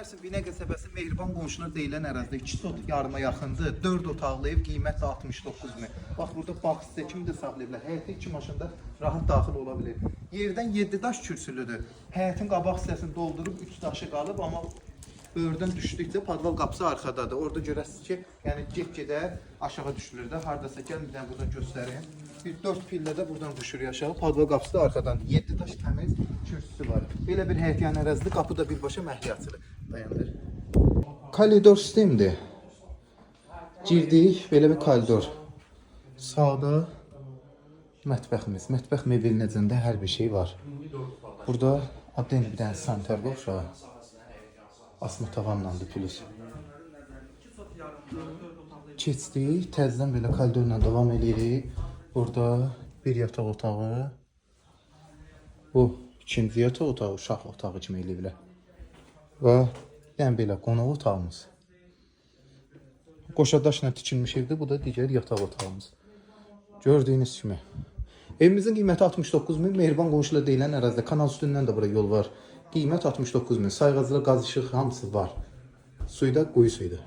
Bilərsən, Binə qəsəbəsi Mehriban qonşuna deyilən ərazidə 2 sot yarıma yaxındır. 4 otaqlı ev, qiymət də 69 min. Bax burada bağ hissə kimi də saxlayıblar. Həyətə 2 maşında rahat daxil ola bilir. Yerdən 7 daş kürsülüdür. Həyətin qabaq hissəsini doldurub 3 daşı qalıb, amma böyürdən düşdükcə podval qapısı arxadadır. Orada görəsiniz ki, yəni get-gedə aşağı düşülür də. Hardasa gəl bir dənə buradan göstərim. Bir 4 pillə də buradan düşür aşağı. Podval qapısı da arxadandır. 7 daş təmiz kürsüsü var. Belə bir həyət yan ərazidə qapı da birbaşa məhliyə açılır. Dayandır. Koridor sistemdir. Girdik, belə bir koridor. Sağda mətbəximiz. Mətbəx mebelinəcəndə hər bir şey var. Burada adden bir dənə sanitar qovşağı. Asma tavanlandı plus. Keçdik, təzədən belə koridorla davam eləyirik. Burada bir yataq otağı. Bu ikinci yataq otağı, uşaq otağı kimi eləyiblər. Və yəni belə qonaq otağımız. Qoşa daşla tikilmiş evdir. Bu da digər yataq otağımız. Gördüyünüz kimi. Evimizin qiyməti 69 min. Mehriban qonşuyla deyilən ərazidə kanal üstündən də bura yol var. Qiymət 69 min. Sayğaclar, qaz, işıq hamısı var. Suyu da quyu suyudur.